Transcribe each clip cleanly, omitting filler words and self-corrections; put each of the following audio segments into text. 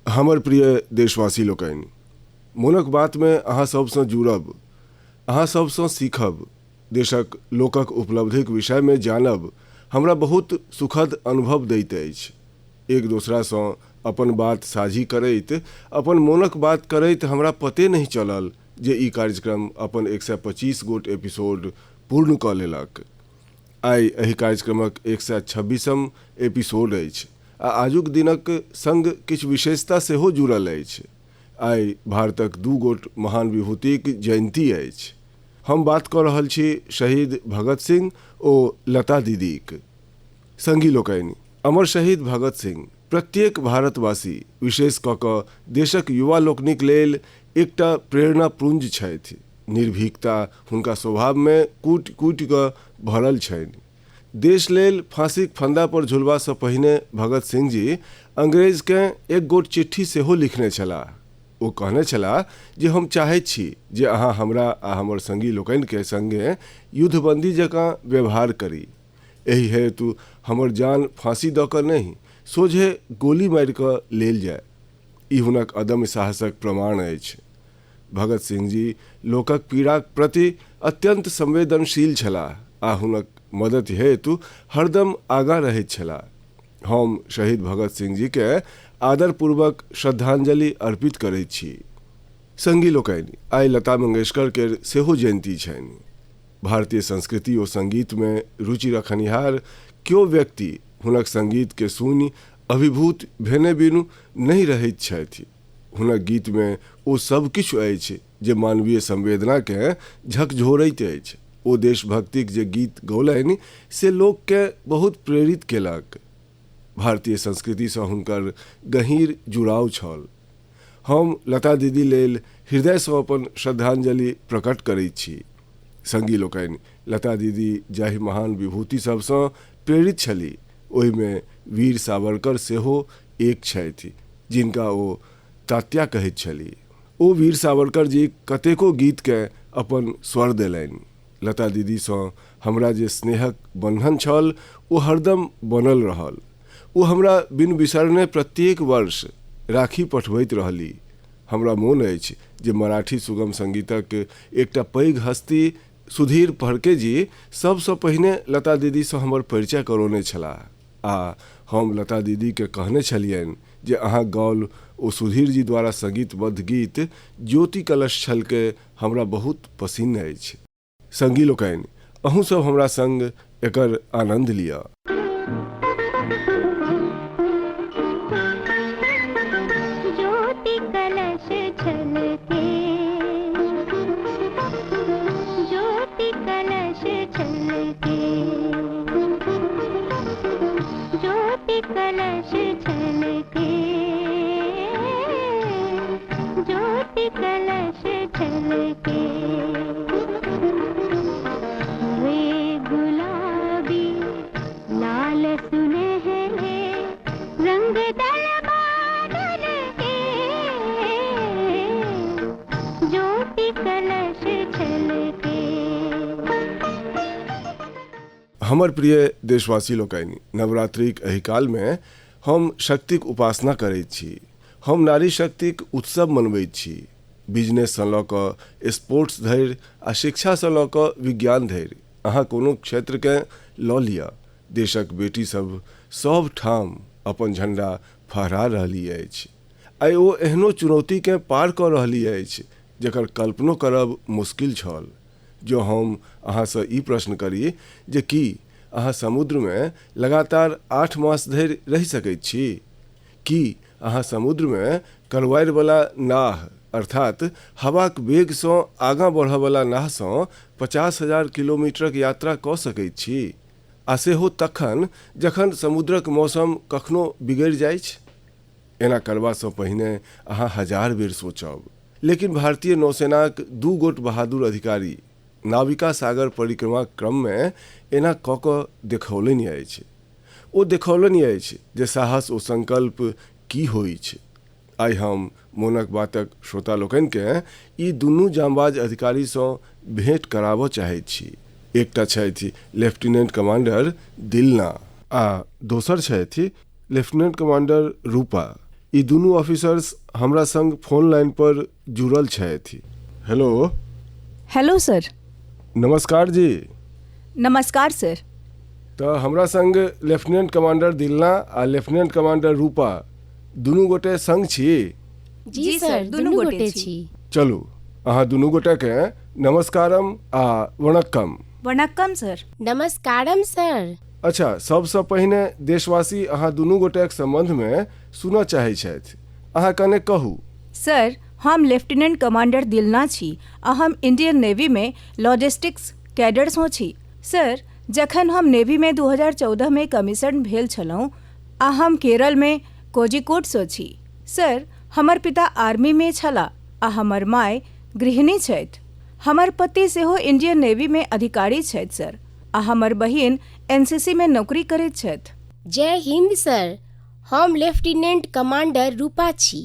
हमर प्रिय देशवासी लोकनि, मोनक बातमे अहाँ सभसँ जुड़ब, अहाँ सभसँ सीखब, देशक लोकक उपलब्धिक विषयमे जानब हमरा बहुत सुखद अनुभव दैत अछि। एक दोसरासँ अपन बात साझी करैत, अपन मोनक बात करैत हमरा पते नहि चलल जे ई कार्यक्रम अपन 125 गोट एपिसोड पूर्ण कऽ लेलक। आइ एहि कार्यक्रमक 126म एपिसोड अछि आ आजुक दिनक संग किछु विशेषता सेहो जुड़ल अछि। आइ भारतक दू गोट महान विभूतिक जयन्ती अछि। हम बात कऽ रहल छी शहीद भगत सिंह ओ लता दीदीक। संगी लोकनि, अमर शहीद भगत सिंह प्रत्येक भारतवासी, विशेष कऽ कऽ देशक युवा लोकनिक लेल एकटा प्रेरणा पुंज छथि। निर्भीकता हुनका स्वभावमे कूटि कूटि कऽ भरल छनि। देश लेल फाँसीक फंदा पर झुलबासँ पहिने भगत सिंह जी अंग्रेजकेँ एक गोट चिट्ठी सेहो लिखने छलाह। ओ कहने छलाह जे हम चाहैत छी जे अहाँ हमरा आ हमर संगी लोकनिके संगे युद्धबंदी जकाँ व्यवहार करी। एहि हेतु हमर जान फाँसी दऽ कऽ नहि, सोझे गोली मारि कऽ लेल जाय। ई हुनक अदम्य साहसक प्रमाण अछि। भगत सिंह जी लोकक पीड़ाक प्रति अत्यंत संवेदनशील छलाह आ हुनक मदति हेतु हरदम आगाँ रहैत छलाह। हम शहीद भगत सिंह जी के आदरपूर्वक श्रद्धांजलि अर्पित करैत छी। संगी लोकनि, आइ लता मंगेशकर केर सेहो जयन्ती छनि। भारतीय संस्कृति ओ संगीत मे रुचि रखनिहार क्यो व्यक्ति हुनक संगीत के सुनि अभिभूत भेने बिनु नहि रहैत छथि। हुनक गीतमे ओ सब किछु अछि जे मानवीय संवेदनाकेँ झकझोरैत अछि। ओ देशभक्तिक जे गीत गौलनि से लोककेँ बहुत प्रेरित केलक। भारतीय संस्कृतिसँ हुनकर गहींर जुड़ाव छल। हम लता दीदी लेल हृदयसँ अपन श्रद्धांजलि प्रकट करैत छी। संगी लोकनि, लता दीदी जाहि महान विभूति सभसँ प्रेरित छली ओहिमे वीर सावरकर सेहो एक छथि, जिनका ओ तात्या कहैत छली। ओ वीर सावरकर जीक कतेको गीतकेँ अपन स्वर देलनि। लता दीदीसँ हमरा जे स्नेहक बन्धन छल ओ हरदम बनल रहल। ओ हमरा बिनु बिसरने प्रत्येक वर्ष राखी पठबैत रहली। हमरा मोन अछि जे मराठी सुगम संगीतक एकटा पैघ हस्ती सुधीर फड़के जी सभसँ पहिने लता दीदीसँ हमर परिचय करौने छलाह आ हम लता दीदीकेँ कहने छलियनि जे अहाँक गाओल ओ सुधीर जी द्वारा संगीतबद्ध गीत ज्योति कलश छलके हमरा बहुत पसिन्न अछि। संगी लोकनि, अहूँ सब हमरा संग एकर आनन्द लिअ। ज्योति कलश छलके, ज्योति कलश छलके, ज्योति कलश छलके, ज्योति कलश छलके। वे गुलाबी लाल सुनहरे रंग दल बादल के, ज्योति कलश छलके। हमर प्रिय देशवासी लोकनि, नवरात्रिक एहि कालमे हम शक्तिक उपासना करैत छी। हम नारी शक्तिक उत्सव मनबैत छी। बिजनेससँ लऽ कऽ स्पोर्ट्स धरि आ शिक्षासँ लऽ कऽ विज्ञान धरि अहाँ कोनो क्षेत्रकेँ लऽ लिअ, देशक बेटी सभ सभ ठाम अपन झंडा फहरा रहली अछि। आइ ओ एहनो चुनौतीकेँ पार कऽ रहली अछि जकर कल्पनो करब मुश्किल छल। जँ हम अहाँसँ ई प्रश्न करी जे की अहाँ समुद्रमे लगातार 8 मास धरि रहि सकैत छी? की अहाँ समुद्रमे करवारिवला नाह अर्थात हवाक वेगसँ आगाँ बढ़यवला नाहसँ 50,000 किलोमीटरक यात्रा कऽ सकैत छी? आ सेहो तखन जखन समुद्रक मौसम कखनो बिगड़ि जाइछ? एना करबासँ पहिने अहाँ 1000 बेर सोचब। लेकिन भारतीय नौसेनाक 2 गोट बहादुर अधिकारी नाविका सागर परिक्रमाक क्रममे एना कऽ कऽ देखौलनि अछि। ओ देखौलनि अछि जे साहस ओ संकल्प की होइछ। आइ हम मोनक बातक श्रोता लोकनिकेँ ई दुनू जांबाज अधिकारीसँ भेंट कराबऽ चाहैत छी। एकटा छथि लेफ्टिनेंट कमांडर दिलना आ दोसर छथि लेफ्टिनेंट कमांडर रूपा। ई दुनू ऑफिसर्स हमरा संग फोन लाइन पर जुड़ल छथि। हेलो। Hello sir. नमस्कार जी। नमस्कार सर। तऽ हमरा संग लेफ्टिनेंट कमांडर दिलना आ लेफ्टिनेंट कमांडर रूपा दुनू गोटे संग छी। जी सर, दुनू गोटे छी। चलू, अहाँ दुनू गोटेके नमस्कारम आ वणक्कम। वणक्कम सर। नमस्कारम सर। अच्छा, सबसँ पहिने देशवासी अहाँ दुनू गोटेक सम्बन्धमे सुनऽ चाहै छथि, अहाँ कने कहू। सर, हम लेफ्टिनेंट कमांडर दिलना छी आ हम इंडियन नेवीमे लॉजिस्टिक्स कैडरसँ छी। सर, जखन हम नेवीमे 2014मे कमीशन भेल छलहुँ आ हम केरलमे कोझिकोडसँ छी। सर, हमर पिता आर्मीमे छलाह आ हमर माय गृहिणी छथि। हमर पति सेहो इंडियन नेवीमे अधिकारी छथि सर, आ हमर बहिन एनसीसीमे नौकरी करैत छथि। जय हिंद सर। हम लेफ्टिनेंट कमांडर रूपा छी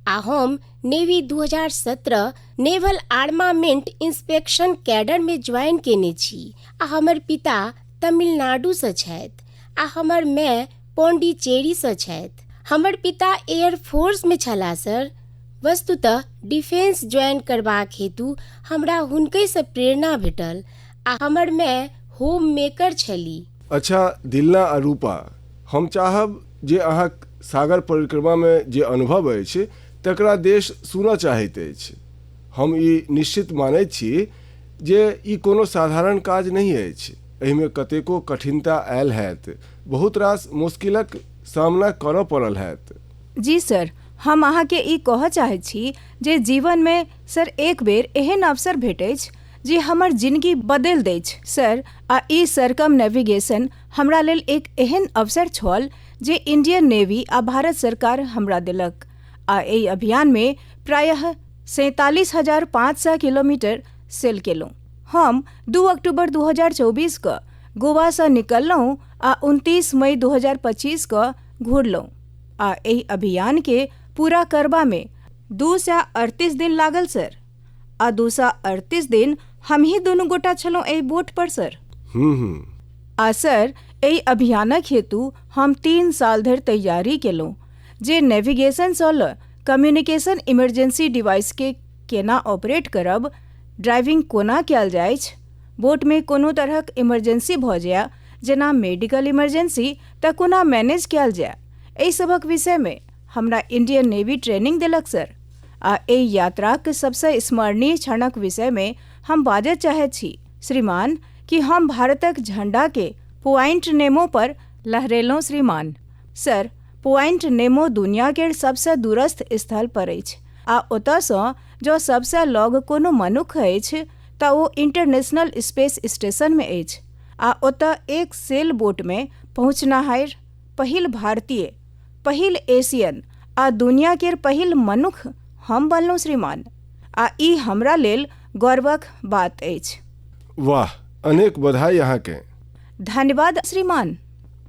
आ हम नेवी 2017 नेवल आर्मामेंट इंस्पेक्शन कैडरमे ज्वाइन केने छी आ हमर पिता तमिलनाडुसँ छथि आ हमर माय पौंडीचेरीसँ छथि। हमर पिता एयरफोर्समे छलाह सर। वस्तुतः डिफेंस ज्वाइन करबाक हेतु हमरा हुनकहिसँ प्रेरणा भेटल आ हमर माय होम मेकर छली। अच्छा दिलना आ रूपा, हम चाहब जे अहाँक सागर परिक्रमामे जे अनुभव अछि तकरा देश सुनऽ चाहैत अछि। हम ई निश्चित मानैत छी जे ई कोनो साधारण काज नहि अछि। एहिमे कतेको कठिनता आयल हैत, बहुत रास मुश्किलक सामना करऽ पड़ल हैत। जी सर, हम अहाँके ई कहऽ चाहैत छी जे जीवनमे सर एक बेर एहन अवसर भेटैछ जे हमर जिनगी बदलि दैछ सर, आ ई सरकम नेविगेशन हमरा लेल एक एहन अवसर छल जे इंडियन नेवी आ भारत सरकार हमरा देलक आ एहि अभियानमे प्रायः 47,500 किलोमीटर सेल केलहुँ। हम 2 अक्टूबर 2024 कऽ गोवासँ निकललहुँ आ 29 मई 2025 कऽ घुरलहुँ आ एहि अभियानके पूरा करबामे 238 दिन लागल सर, आ 238 दिन हमही दुनू गोटा छलहुँ एहि बोट पर सर। हूँ हूँ आ सर, एहि अभियानक हेतु हम 3 साल धरि तैयारी केलहुँ जे नेविगेशनसँ लऽ कम्युनिकेशन इमरजेंसी डिवाइसके केना ऑपरेट करब, ड्राइविंग कोना कयल जाइछ, बोटमे कोनो तरहक इमरजेंसी भऽ जाय जेना मेडिकल इमरजेंसी तऽ कोना मैनेज कयल जाय, एहि सभक विषयमे हमरा इंडियन नेवी ट्रेनिंग देलक सर। आ एहि यात्राक सबसँ स्मरणीय क्षणक विषयमे हम बाजय चाहैत छी श्रीमान कि हम भारतक झण्डाके पॉइंट नेमो पर लहरेलहुँ श्रीमान। सर, पॉइंट नेमो दुनियाके सबसँ दूरस्थ स्थल पर अछि आ ओतयसँ जँ सबसँ लग कोनो मनुख अछि तऽ ओ इंटरनेशनल स्पेस स्टेशनमे अछि आ ओतय एक सेल बोटमे पहुँचनिहार पहिल भारतीय, पहिल एशियन आ दुनियाकेर पहिल मनुख हम बनलहुँ श्रीमान, आ ई हमरा लेल गौरवक बात अछि। वाह, अनेक बधाई अहाँके। धन्यवाद श्रीमान।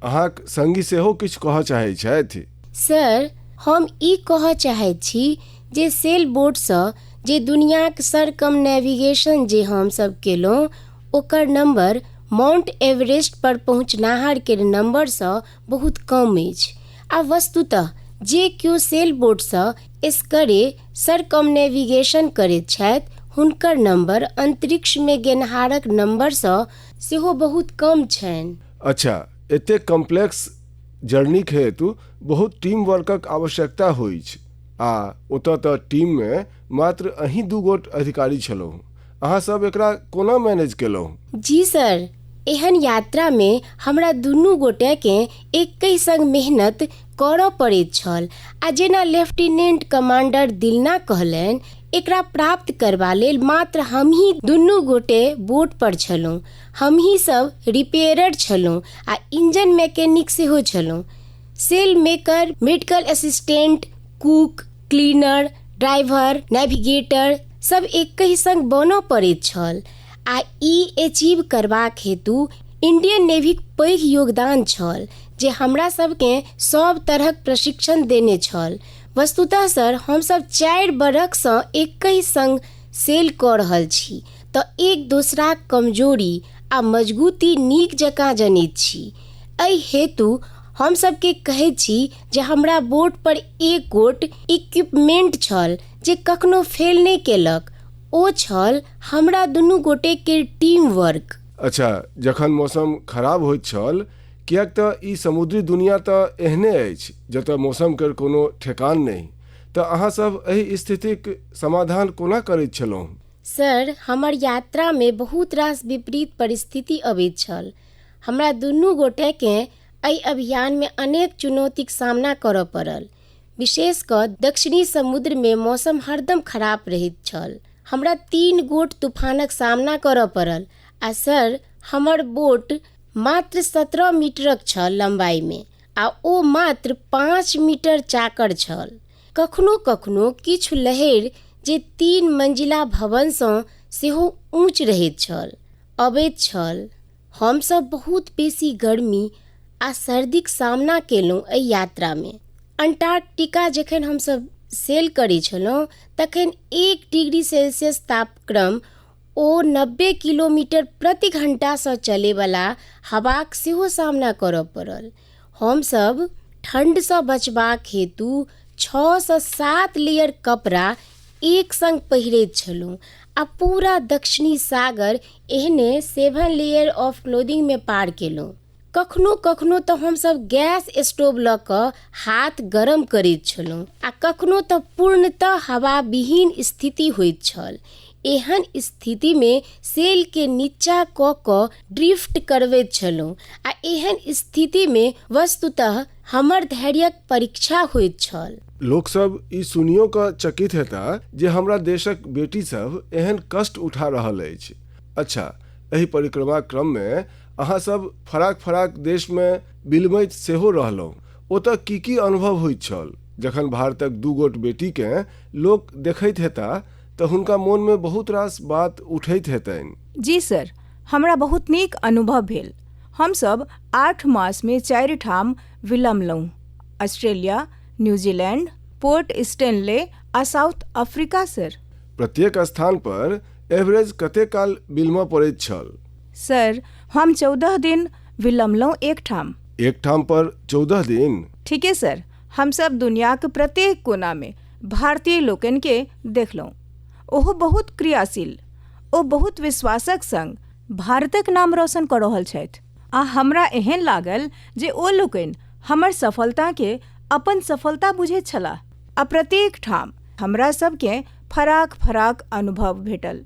अहाँक संगी सेहो किछु कहऽ चाहैत छथि। सर, हम ई कहऽ चाहैत छी जे सेल बोटसँ जे दुनियाक सरकम नेविगेशन जे हमसभ केलहुँ ओकर नंबर माउंट एवरेस्ट पर पहुँचनाहार केर नंबरसँ बहुत कम अछि आ वस्तुतः जे केओ सेल बोटसँ एसकरे सरकम नेविगेशन करैत छथि हुनकर नंबर अंतरिक्षमे गेनहारक नंबरसँ सेहो बहुत कम छनि। अच्छा, एतेक कॉम्प्लेक्स जर्नीक हेतु बहुत टीम वर्कक आवश्यकता होइछ आ ओतय तऽ टीममे मात्र अहीं दू गोट अधिकारी छलहुँ, अहाँ सब एकरा कोना मैनेज केलहुँ? जी सर, एहन यात्रामे हमरा दुनू गोटेकेँ एकहि संग मेहनत करऽ पड़ैत छल आ जेना लेफ्टिनेंट कमांडर दिलना कहलनि एकरा प्राप्त करबा लेल मात्र हमही दुनू गोटे बोट पर छलहुँ, हमही सब रिपेयरर छलहुँ आ इंजन मैकेनिक सेहो छलहुँ। Sail maker, medical assistant, cook, cleaner, driver, navigator सब एकहि संग बनऽ पड़ैत छल आ ई अचीव करबाक हेतु इंडियन नेवीक पैघ योगदान छल जे हमरा सबकेँ सब तरहक प्रशिक्षण देने छल। वस्तुतः सर, हमसब 4 बरखसँ एकहि संग सेल कऽ रहल छी तऽ एक दोसराक कमजोरी आ मजगूती नीक जकाँ जनैत छी। एहि हेतु हम सबके कहैत छी जे हमरा बोट पर एक गोट इक्विपमेंट छल जे कखनो फेल नहि केलक। ओ छल हमरा दुनू गोटेके टीम वर्क। अच्छा, जखन मौसम खराब होइत छल, किएक तऽ ई समुद्री दुनिया तऽ एहने अछि जतय मौसमके कोनो ठेकान नहि, तऽ अहाँसभ एहि स्थितिक समाधान कोना करैत छलहुँ? सर, हमर यात्रामे बहुत रास विपरीत परिस्थिति अबैत छल। हमरा दुनू गोटेकेँ एहि अभियानमे अनेक चुनौतीक सामना करऽ पड़ल। विशेष कऽ दक्षिणी समुद्रमे मौसम हरदम खराब रहैत छल। हमरा 3 गोट तूफानक सामना करऽ पड़ल आ सर, हमर बोट मात्र 17 मीटरक छल लम्बाइमे आ ओ मात्र 5 मीटर चाकर छल। कखनो कखनो किछु लहरि जे 3 मंजिला भवनसँ सेहो ऊँच रहैत छल अबैत छल। हमसभ बहुत बेसी गर्मी आ सर्दीक सामना केलहुँ एहि यात्रामे। अंटार्कटिका जखन हमसभ सेल करै छलहुँ तखन 1 डिग्री सेल्सियस तापक्रम ओ 90 किलोमीटर प्रति घण्टासँ चलैवला हवाक सेहो सामना करऽ पड़ल। हमसभ ठण्डसँ बचबाक हेतु 6 सँ 7 लेयर कपड़ा एक सङ्ग पहिरैत छलहुँ आ पूरा दक्षिणी सागर एहने 7 लेयर ऑफ क्लोथिंगमे पार केलहुँ। कखनो कखनो तऽ हमसभ गैस स्टोव लऽ कऽ हाथ गरम करैत छलहुँ आ कखनो तऽ पूर्णतः हवाविहीन स्थिति होइत छल। एहन स्थितिमे सेलके नीचा कऽ कऽ ड्रिफ्ट करबैत छलहुँ आ एहन स्थितिमे वस्तुतः हमर धैर्यक परीक्षा होइत छल। लोकसभ ई सुनियो कऽ चकित हेता जे हमरा देशक बेटी सब एहन कष्ट उठा रहल अछि। अच्छा, एहि परिक्रमा क्रममे अहाँसभ फराक फराक देशमे बिलमैत सेहो रहलहुँ, ओतय की की अनुभव होइत छल? जखन भारतक 2 गोट बेटीकेँ लोक देखैत हेता तऽ हुनका मोनमे बहुत रास बात उठैत हेतनि। जी सर, हमरा बहुत नीक अनुभव भेल। हमसभ 8 मासमे 4 ठाम विलमलहुँ, ऑस्ट्रेलिया, न्यूजीलैंड, पोर्ट स्टेनले आ साउथ अफ्रीका सर। प्रत्येक स्थान पर एवरेज कते काल बिलमऽ पड़ैत छल? सर, हम 14 दिन विलमलहुँ एक ठाम। एक ठाम पर 14 दिन? ठीके सर, हमसभ दुनियाक प्रत्येक कोनामे भारतीय लोकनिके देखलहुँ। ओहो बहुत क्रियाशील, ओ बहुत विश्वासक सङ्ग भारतक नाम रोशन कऽ रहल छथि आ हमरा एहन लागल जे ओ लोकनि हमर सफलताके अपन सफलता बुझैत छलाह आ प्रत्येक ठाम हमरा सबके फराक फराक अनुभव भेटल।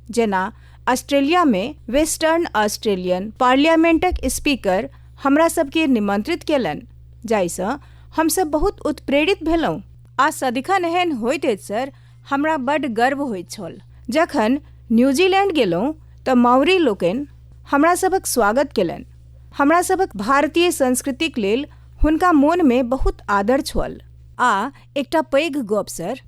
जेना ऑस्ट्रेलियामे वेस्टर्न ऑस्ट्रेलियन पार्लियामेंटक स्पीकर हमरा सबके निमंत्रित कयलनि, जाहिसँ हमसब बहुत उत्प्रेरित भेलहुँ आ सदिखन एहन होइत अछि सर, हमरा बड्ड गर्व होइत छल। जखन न्यूजीलैंड गेलहुँ तऽ माओरी लोकनि हमरा सभक स्वागत कयलनि। हमरा सभक भारतीय संस्कृतिक लेल हुनका मोनमे बहुत आदर छल। आ एकटा पैघ गप सर,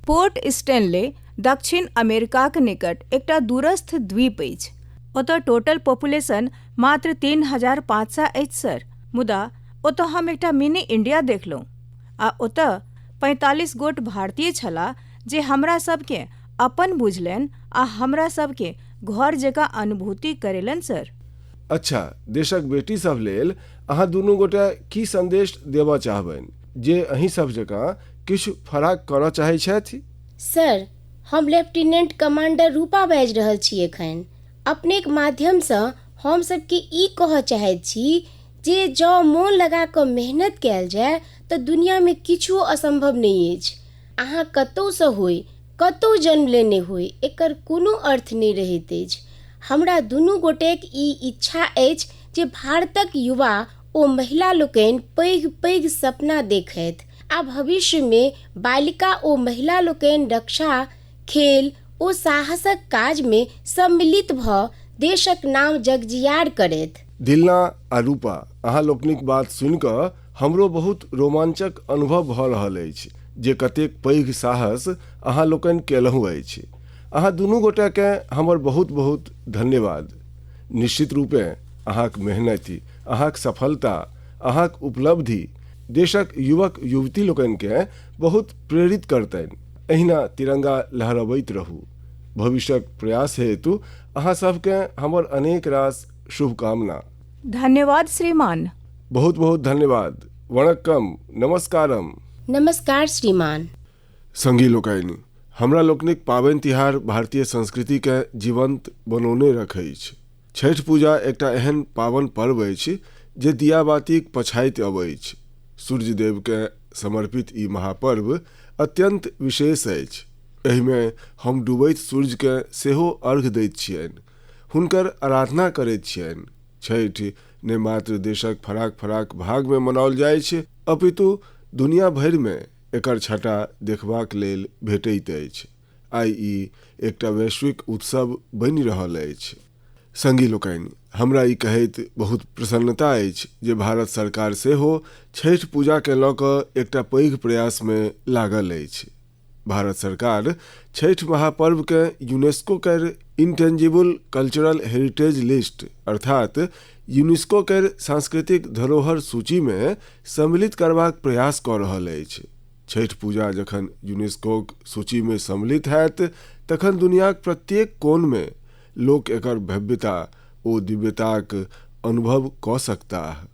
पोर्ट स्टेनले दक्षिण अमेरिकाक निकट एकटा दूरस्थ द्वीप अछि। ओतय टोटल पॉपुलेशन मात्र 3500 अछि सर, मुदा ओतय हम एकटा मिनी इंडिया देखलहुँ आ ओतय 45 गोट भारतीय छलाह जे हमरा सबके अपन बुझलनि आ हमरा सबके घर जकाँ अनुभूति करेलनि सर। अच्छा, देशक बेटी सब लेल अहाँ दुनू गोटे की संदेश देबऽ चाहबनि जे अहीं सब जकाँ किछु फराक करऽ चाहै छथि? सर, हम लेफ्टिनेंट कमांडर रूपा बाजि रहल छी। एखन अपनेक माध्यमसँ हम सबके ई कहऽ चाहैत छी जे जँ मोन लगा कऽ मेहनत कयल जाय तऽ दुनियामे किछुओ असम्भव नहि अछि। अहाँ कतहुसँ होइ, कतहु जन्म लेने होइ, एकर कोनो अर्थ नहि रहैत अछि। हमरा दुनू गोटेक ई इच्छा अछि जे भारतक युवा ओ महिला लोकनि पैघ पैघ सपना देखथि आ भविष्यमे बालिका ओ महिला लोकनि रक्षा, खेल ओ साहसक काजमे सम्मिलित भऽ देशक नाम जगजियार करथि। दिलना आ रूपा, अहाँ लोकनिक बात सुनि कऽ हमरो बहुत रोमांचक अनुभव भऽ रहल अछि जे कतेक पैघ साहस अहाँ लोकनि केलहुँ अछि। अहाँ दुनू गोटेकेँ हमर बहुत बहुत धन्यवाद। निश्चित रूपेँ अहाँक मेहनति, अहाँक सफलता, अहाँक उपलब्धि देशक युवक युवती लोकनिकेँ बहुत प्रेरित करतनि। एहिना तिरंगा लहरबैत रहू। भविष्यक प्रयास हेतु अहाँ सबके हमर अनेक रास शुभकामना। धन्यवाद श्रीमान। बहुत बहुत धन्यवाद। वणक्कम, नमस्कारम। नमस्कार श्रीमान। संगी लोकनि, हमरा लोकनिक पाबनि तिहार भारतीय संस्कृतिकेँ जीवंत बनौने रखैछ। छठि पूजा एकटा एहन पावन पर्व अछि जे दियाबातीक पछाति अबैछ। सूर्यदेवकेँ समर्पित ई महापर्व अत्यंत विशेष अछि। एहिमे हम डूबैत सूर्यकेँ सेहो अर्घ दैत छियनि, हुनकर आराधना करैत छियनि। छठि ने मात्र देशक फराक फराक भागमे मनाओल जाइछ, अपितु दुनिया भरिमे एकर छटा देखबाक लेल भेटैत अछि। आइ ई एकटा वैश्विक उत्सव बनि रहल अछि। संगी लोकनि, हमरा ई कहैत बहुत प्रसन्नता अछि जे भारत सरकार सेहो छठि पूजाकेँ लऽ कऽ एकटा पैघ प्रयासमे लागल अछि। भारत सरकार छठि महापर्वकेँ यूनेस्को केर इनटेंजिबल कल्चरल हेरिटेज लिस्ट अर्थात यूनेस्को केर सांस्कृतिक धरोहर सूचीमे सम्मिलित करबाक प्रयास कऽ रहल अछि। छठि पूजा जखन यूनेस्कोक सूचीमे सम्मिलित हैत तखन दुनियाक प्रत्येक कोनमे लोक एकर भव्यता ओ दिव्यताक अनुभव कऽ सकताह।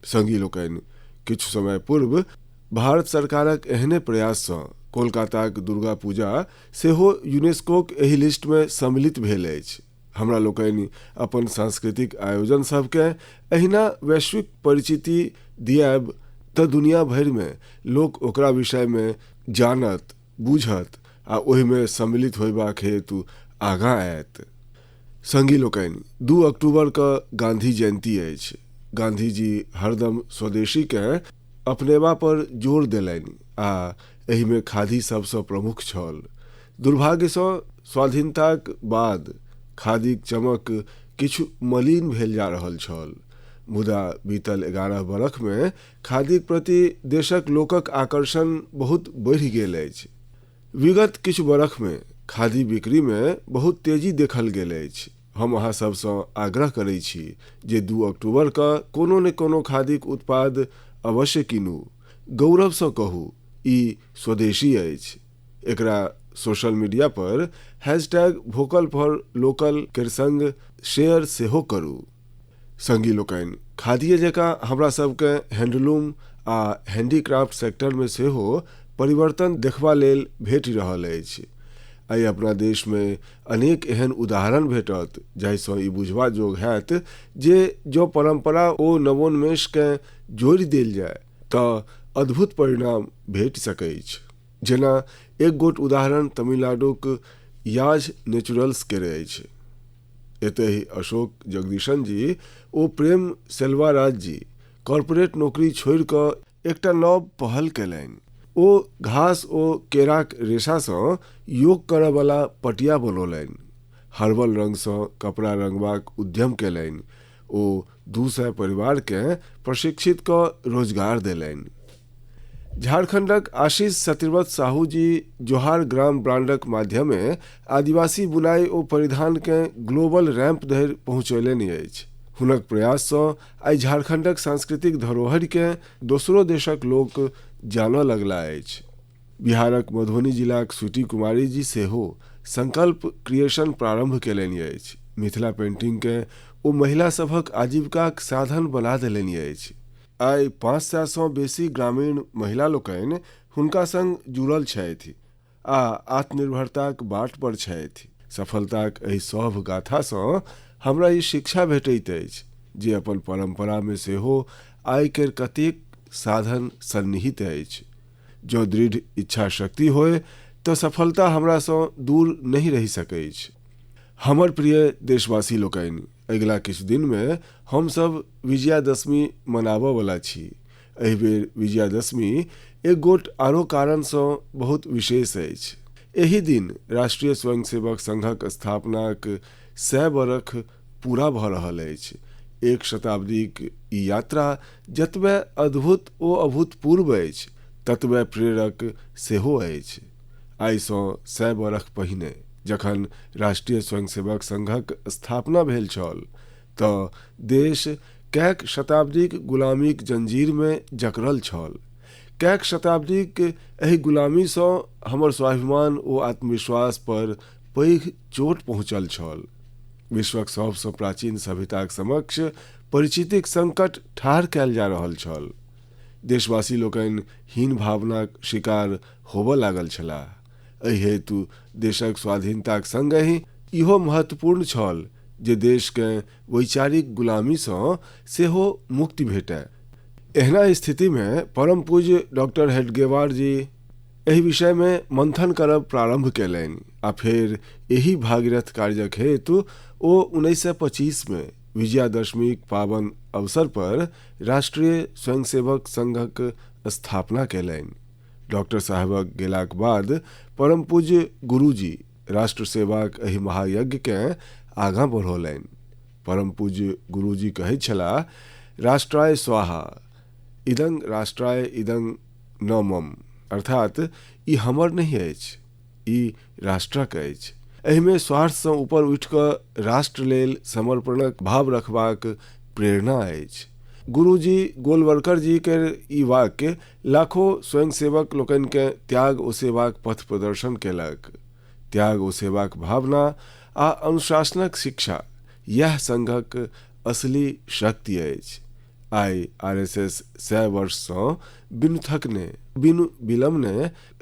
संगी लोकनि, किछु समय पूर्व भारत सरकारक एहने प्रयाससँ कोलकाताक दुर्गा पूजा सेहो यूनेस्कोक एहि लिस्टमे सम्मिलित भेल अछि। हमरा लोकनि अपन सांस्कृतिक आयोजन सभकेँ एहिना वैश्विक परिचिति दियायब तऽ दुनिया भरिमे लोक ओकरा विषयमे जानत, बूझत आ ओहिमे सम्मिलित होयबाक हेतु आगाँ आयत। संगी लोकनि, 2 अक्टूबर के गांधी जयंती अछि। गांधी जी हरदम स्वदेशीकेँ अपनेबा पर जोर देलनि आ एहिमे खादी सबसँ प्रमुख छल। दुर्भाग्यसँ स्वाधीनताक बाद खादीक चमक किछु मलिन भेल जा रहल छल, मुदा बीतल 11 बरखमे खादीक प्रति देशक लोकक आकर्षण बहुत बढ़ि गेल अछि। विगत किछु बरखमे खादी बिक्रीमे बहुत तेजी देखल गेल अछि। हम अहाँ सभसँ आग्रह करै छी जे 2 अक्टूबर के कोनो ने कोनो खादीक उत्पाद अवश्य कीनू। गौरवसँ कहू, ई स्वदेशी अछि। एकरा social media per hashtag vocal for local केर संग शेयर सेहो करू। संगी लोकनि, खादीए जकाँ हमरा सबके हैंडलूम आ हैंडीक्राफ्ट सेक्टरमे सेहो परिवर्तन देखबा लेल भेटि रहल अछि। आइ अपना देशमे अनेक एहन उदाहरण भेटत जाहिसँ ई बुझबा जोग हैत जे जँ परम्परा ओ नवोन्मेषकेँ जोड़ि देल जाय तऽ अद्भुत परिणाम भेटि सकैछ। जेना एक गोट उदाहरण तमिलनाडुक याज नेचुरल्स केर अछि। एतहि अशोक जगदीशन जी ओ प्रेम सेल्वाराज जी कॉरपोरेट नौकरी छोड़ि कऽ एकटा नव पहल कयलनि। ओ घास ओ केराक रेशासँ योग करयवला पटिया बनौलनि। हर्बल रंगसँ कपड़ा रंगबाक उद्यम कयलनि। ओ 200 परिवारकेँ प्रशिक्षित कऽ रोजगार देलनि। झारखंडक आशीष सत्यव्रत साहू जी जोहार ग्राम ब्रांडक माध्यमे आदिवासी बुनाइ ओ परिधानकेँ ग्लोबल रैंप धरि पहुँचौलनि अछि। हुनक प्रयाससँ आइ झारखंडक सांस्कृतिक धरोहरिकेँ दोसरो देशक लोक जानऽ लगला अछि। बिहारक मधुबनी जिलाक स्वीटी कुमारी जी सेहो संकल्प क्रिएशन प्रारंभ कयलनि अछि। मिथिला पेंटिंगकेँ ओ महिला सभक आजीविकाक साधन बना देलनि अछि। आइ 500सँ बेसी ग्रामीण महिला लोकनि हुनका संग जुड़ल छथि आ आत्मनिर्भरताक बाट पर छथि। सफलताक एहि सभ गाथासँ हमरा ई शिक्षा भेटैत अछि जे अपन परम्परामे सेहो आइ केर कतेक साधन सन्निहित अछि। जँ दृढ़ इच्छा शक्ति होय तऽ सफलता हमरासँ दूर नहि रहि सकैछ। हमर प्रिय देशवासी लोकनि, अगिला किछु दिनमे हमसभ विजयादशमी मनाबयवला छी। एहि बेर विजयादशमी एक गोट आरो कारणसँ बहुत विशेष अछि। एहि दिन राष्ट्रीय स्वयंसेवक संघक स्थापनाक 100 बरख पूरा भऽ रहल अछि। एक शताब्दीक ई यात्रा जतबे अद्भुत ओ अभूतपूर्व अछि ततबे प्रेरक सेहो अछि। आइसँ 100 बरख पहिने जखन राष्ट्रीय स्वयंसेवक संघक स्थापना भेल छल तऽ देश कैक शताब्दीक गुलामीक जंजीरमे जकड़ल छल। कैक शताब्दीक एहि गुलामीसँ हमर स्वाभिमान ओ आत्मविश्वास पर पैघ चोट पहुँचल छल। विश्वक सबसँ प्राचीन सभ्यताक समक्ष परिचितिक संकट ठाढ़ कयल जा रहल छल। देशवासी लोकनि हीन भावनाक शिकार होबय लागल छलाह। एहि हेतु देशक स्वाधीनताक संगहि इहो महत्वपूर्ण छल जे देशकेँ वैचारिक गुलामीसँ सेहो मुक्ति भेटय। एहना स्थितिमे परम पूज्य डॉक्टर हेडगेवार जी एहि विषयमे मंथन करब प्रारंभ कयलनि आ फेर एहि भागीरथ कार्यक हेतु ओ 1925 मे विजयादशमीक पावन अवसर पर राष्ट्रीय स्वयंसेवक संघक स्थापना कयलनि। डॉक्टर साहेबक गेलाक बाद परम पूज्य गुरुजी राष्ट्र सेवाक एहि महायज्ञकेँ आगाँ बढ़ौलनि। परम पूज्य गुरुजी कहैत छलाह, राष्ट्राय स्वाहा, इदं राष्ट्राय इदं न मम, अर्थात ई हमर नहि अछि, ई राष्ट्रक अछि। एहिमे स्वार्थसँ ऊपर उठि कऽ राष्ट्र लेल समर्पणक भाव रखबाक प्रेरणा अछि। गुरुजी गोलवलकर जी केर ई वाक्य लाखो स्वयंसेवक लोकनिकेँ त्याग ओ सेवाक पथ प्रदर्शन केलक। त्याग ओ सेवाक भावना आ अनुशासनक शिक्षा यैह संघक असली शक्ति अछि। आइ आरएसएस 100 वर्षसँ बिनु थकने बिनु विलम्बने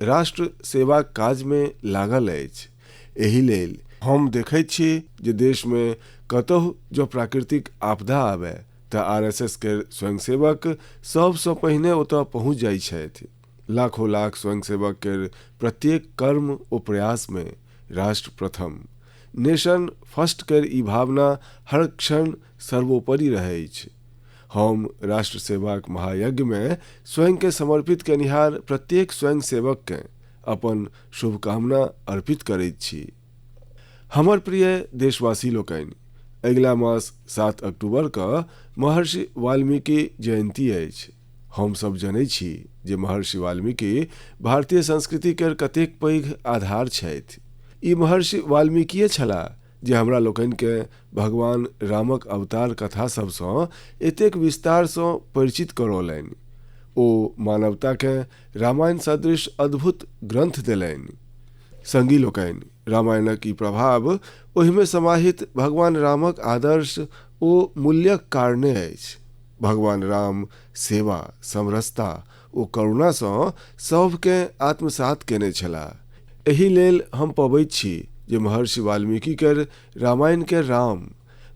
राष्ट्र सेवाक काजमे लागल अछि। एहि लेल हम देखैत छी जे देशमे कतहु जँ प्राकृतिक आपदा आबय तऽ आरएसएस केर स्वयंसेवक सबसँ पहिने ओतय पहुँच जाइत छथि। लाखों लाख स्वयंसेवक केर प्रत्येक कर्म ओ प्रयासमे राष्ट्र प्रथम, नेशन फर्स्ट केर ई भावना हर क्षण सर्वोपरि रहैछ। हम राष्ट्र सेवाक महायज्ञमे स्वयंकेँ समर्पित कयनिहार प्रत्येक स्वयंसेवककेँ अपन शुभकामना अर्पित करैत छी। हमर प्रिय देशवासी लोकनि, अगिला मास 7 अक्टूबर कऽ महर्षि वाल्मीकि जयन्ती अछि। हम सब जनैत छी जे महर्षि वाल्मीकि भारतीय संस्कृति केर कतेक पैघ आधार छथि। ई महर्षि वाल्मीकिये छलाह जे हमरा लोकनिकेँ भगवान रामक अवतार कथा सभसँ एतेक विस्तारसँ परिचित करौलनि। ओ मानवताकेँ रामायण सदृश अद्भुत ग्रंथ देलनि। संगी लोकनि, रामायणक ई प्रभाव ओहिमे समाहित भगवान रामक आदर्श ओ मूल्यक कारणे अछि। भगवान राम सेवा, समरसता ओ करुणासँ सभकेँ आत्मसात केने छलाह। एहि लेल हम पबैत छी जे महर्षि वाल्मीकि केर रामायण केर राम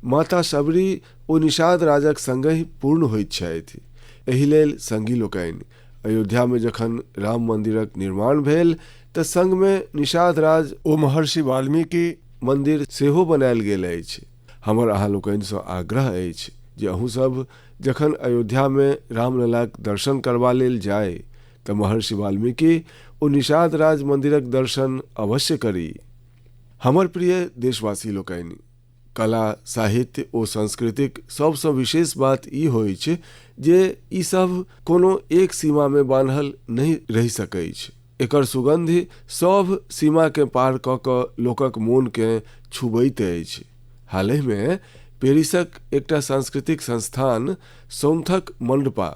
माता शबरी ओ निषाद राजक संगहि पूर्ण होइत छथि। एहि लेल संगी लोकनि, अयोध्यामे जखन राम मंदिरक निर्माण भेल तऽ संगमे निषाद राज ओ महर्षि वाल्मीकि मंदिर सेहो बनायल गेल अछि। हमर अहाँ लोकनिसँ आग्रह अछि जे अहूँ सब जखन अयोध्यामे रामललाक दर्शन करबा लेल जाय तऽ महर्षि वाल्मीकि ओ निषाद राज मंदिरक दर्शन अवश्य करी। हमर प्रिय देशवासी लोकनि, कला, साहित्य ओ संस्कृतिक सबसँ विशेष बात ई होइछ जे ई सब कोनो एक सीमामे बान्हल नहि रहि सकैछ। एकर सुगन्धि सभ सीमाकेँ पार कऽ कऽ लोकक मोनकेँ छुबैत अछि। हालहिमे पेरिसक एकटा सांस्कृतिक संस्थान सौंथक मंडपा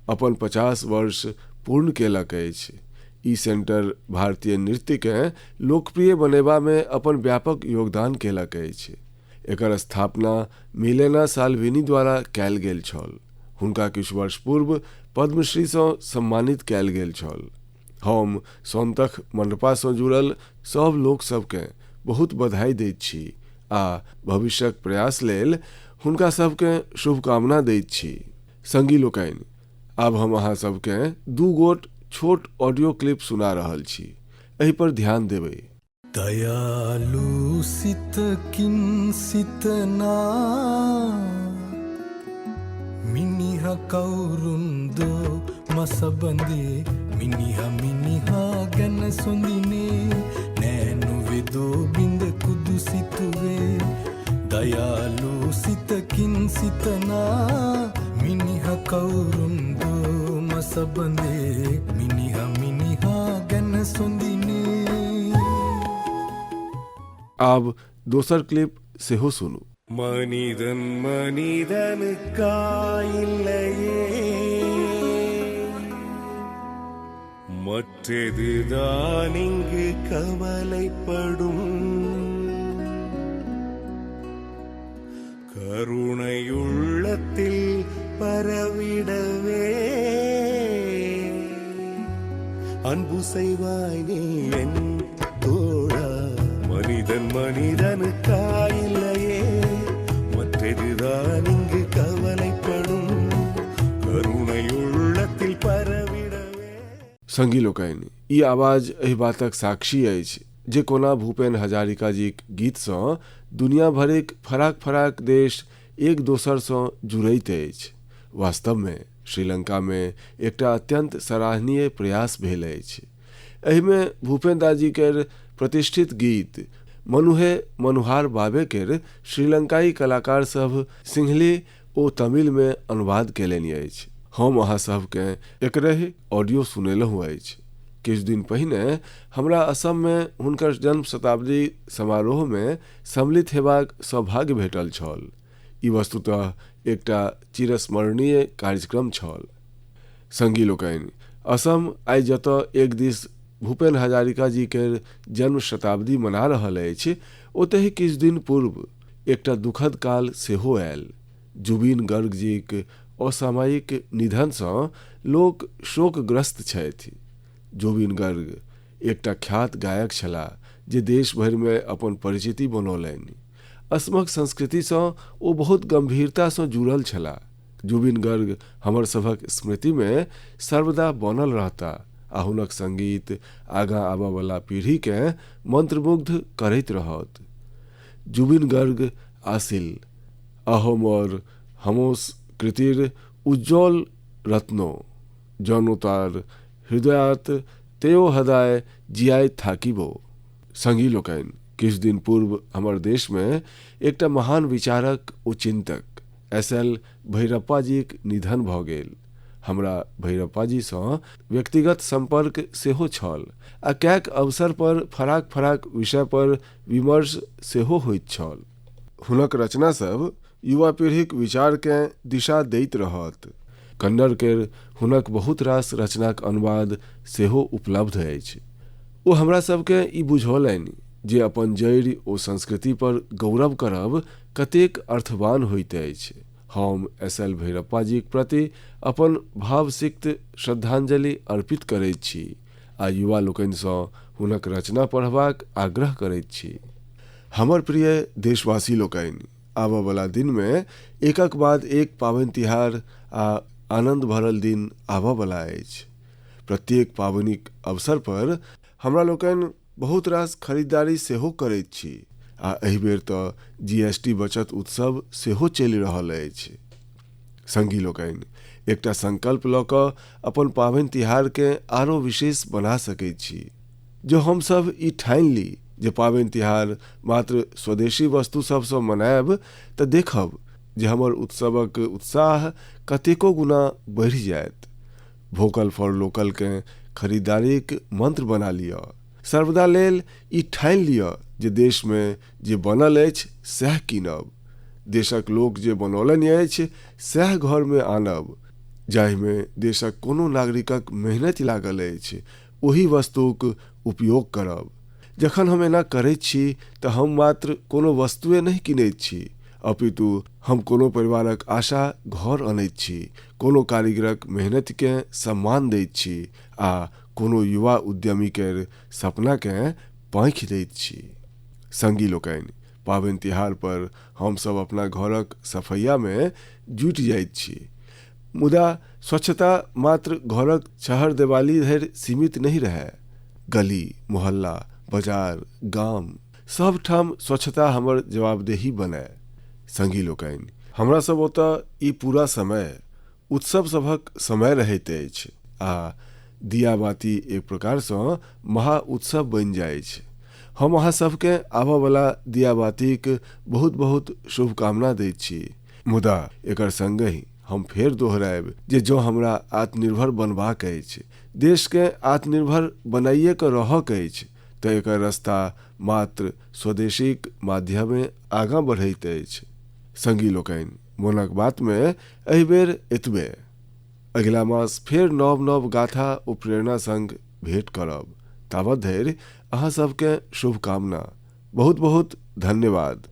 अपन 50 वर्ष पूर्ण केलक अछि। ई सेंटर भारतीय नृत्यकेँ लोकप्रिय बनेबामे अपन व्यापक योगदान केलक अछि। एकर स्थापना मिलेना साल्विनी द्वारा कयल गेल छल। हुनका किछु वर्ष पूर्व पद्मश्रीसँ सम्मानित कयल गेल छल। हम सौंतख मंडपासँ जुड़ल सभ लोक सबकेँ बहुत बधाई दैत छी आ भविष्यक प्रयास लेल हुनका सबकेँ शुभकामना दैत छी। संगी लोकनि, आब हम अहाँ सबकेँ 2 गोट छोट ऑडियो क्लिप सुना रहल छी, एहि पर ध्यान देबै। दयालु सित किंसितना मिनिहा कौरुंदो मसबंदे मिनिहा मिनिहा गन सुंदिने नैनु वेदो बिंद कुदुसितुवे दयालु सित किंसितना मिनिहा कौरुंदो मसबंदे मिनिहा मिनिहा गन सुंदिने। आब दोसर क्लिप सेहो सुनू। மனிதன் மனிதனுக்காயில்லையே மற்றெதுதான் இங்கு கவலைப்படும். கருணையுள்ளத்தில் பரவிடவே அன்பு செய்வாய் நீ என் தோழா. மனிதன் மனிதனுக்காயில்லையே மற்றெதுதான் இங்கு கவலைப்படும் கருணையுள்ளத்தில் பரவிடவே. संगी लोकनि, ई आवाज एहि बातक साक्षी अछि जे कोना भूपेन हजारिका जीक गीतसँ दुनिया भरिक फराक फराक देश एक दोसरसँ जुड़ैत अछि। वास्तवमे श्रीलंकामे एकटा अत्यंत सराहनीय प्रयास भेल अछि। एहिमे भूपेन दाजी केर प्रतिष्ठित गीत मनुहे मनुहार बाबे केर श्रीलंकाई कलाकार सभ सिंहली ओ तमिलमे अनुवाद कयलनि अछि। हम अहाँ सभकेँ एकरहि ऑडियो सुनेलहुँ अछि। किछु दिन पहिने हमरा असममे हुनकर जन्म शताब्दी समारोहमे सम्मिलित हेबाक सौभाग्य भेटल छल। ई वस्तुतः एकटा चिरस्मरणीय कार्यक्रम छल। संगी लोकनि, असम आइ जतऽ एक दिस भूपेन हजारिका जी केर जन्म शताब्दी मना रहल अछि, ओतहि किछु दिन पूर्व एकटा दुखद काल सेहो आयल। जुबीन गर्ग जीक असामयिक निधनसँ लोक शोकग्रस्त छथि। जुबीन गर्ग एकटा ख्यात गायक छलाह जे देश भरिमे अपन परिचिति बनौलनि। असमक संस्कृतिसँ ओ बहुत गंभीरतासँ जुड़ल छलाह। जुबीन गर्ग हमर सभक स्मृतिमे सर्वदा बनल रहता आ हुनक संगीत आगाँ आबयवला पीढ़ीकेँ मंत्रमुग्ध करैत रहत। जुबीन गर्ग आसिल अहोमर हमोस कृतिर उज्ज्वल रत्नो जनोतार हृदयात तेयो हदाय जियाय थाकिबो। संगी लोकनि, किछु दिन पूर्व हमर देशमे एकटा महान विचारक ओ चिन्तक एस.एल. भैरप्पा जीक निधन भऽ गेल। हमरा भैरप्पा जीसँ व्यक्तिगत सम्पर्क सेहो छल आ कैक अवसर पर फराक फराक विषय पर विमर्श सेहो होइत छल। हुनक रचना सब युवा पीढ़ीक विचारकेँ दिशा दैत रहत। कन्नड़ केर हुनक बहुत रास रचनाक अनुवाद सेहो उपलब्ध अछि। ओ हमरा सबकेँ ई बुझौलनि जे अपन जड़ि ओ संस्कृति पर गौरव करब कतेक अर्थवान होइत अछि। हम एस.एल. भैरप्पा जीक प्रति अपन भावसिक्त श्रद्धांजलि अर्पित करैत छी आ युवा लोकनिसँ हुनक रचना पढ़बाक आग्रह करैत छी। हमर प्रिय देशवासी लोकनि, आबयवला दिनमे एकक बाद एक पाबनि तिहार आ आनंद भरल दिन आबयवला अछि। प्रत्येक पाबनिक अवसर पर हमरा लोकनि बहुत रास खरीदारी सेहो करैत छी आ एहि बेर तऽ जीएसटी बचत उत्सव सेहो चलि रहल अछि। संगी लोकनि, एकटा संकल्प लऽ कऽ अपन पाबनि तिहारकेँ आरो विशेष बना सकैत छी। जो हमसभ ई ठानि ली जे पाबनि तिहार मात्र स्वदेशी वस्तु सभसँ मनायब तऽ देखब जे हमर उत्सवक उत्साह कतेको गुना बढ़ि जायत। वोकल फॉर लोकलकेँ खरीदारीक मंत्र बना लिअ। सर्वदा लेल ई ठानि लिअ जे देशमे जे बनल अछि सएह कीनब, देशक लोक जे बनौलनि अछि सएह घरमे आनब, जाहिमे देशक कोनो नागरिकक मेहनति लागल अछि ओहि वस्तुक उपयोग करब। जखन हम एना करैत छी तऽ हम मात्र कोनो वस्तुए नहि कीनैत छी, अपितु हम कोनो परिवारक आशा घर अनैत छी, कोनो कारीगरक मेहनतिकेँ सम्मान दैत छी आ कोनो युवा उद्यमी केर सपनाकेँ पाँखि दैत छी। संगी लोकनि, पाबनि तिहार पर हमसभ अपना घरक सफैयामे जुटि जाइत छी, मुदा स्वच्छता मात्र घरक छहर देवाली धरि सीमित नहि रहय। गली, मोहल्ला, बाजार, गाम सभठाम स्वच्छता हमर जवाबदेही बनय। संगी लोकनि, हमरा सब ओतऽ ई पूरा समय उत्सव सभक समय रहैत अछि आ दिया बाती एक प्रकारसँ महा उत्सव बनि जाइछ। हम अहाँ सबकेँ आबयवला दिया बातीक बहुत बहुत शुभकामना दैत छी, मुदा एकर संगहि हम फेर दोहरायब जे जँ हमरा आत्मनिर्भर बनबाक अछि, देशकेँ आत्मनिर्भर बनाइए कऽ रहक अछि, तऽ एकर रास्ता मात्र स्वदेशीक माध्यमे आगाँ बढ़ैत अछि। संगी लोकनि, मोनक बातमे एहि बेर एतबे। अगिला मास फेर नव नव गाथा ओ प्रेरणा संग भेंट करब। तावत धरि अहाँ सबकेँ शुभकामना। बहुत बहुत धन्यवाद।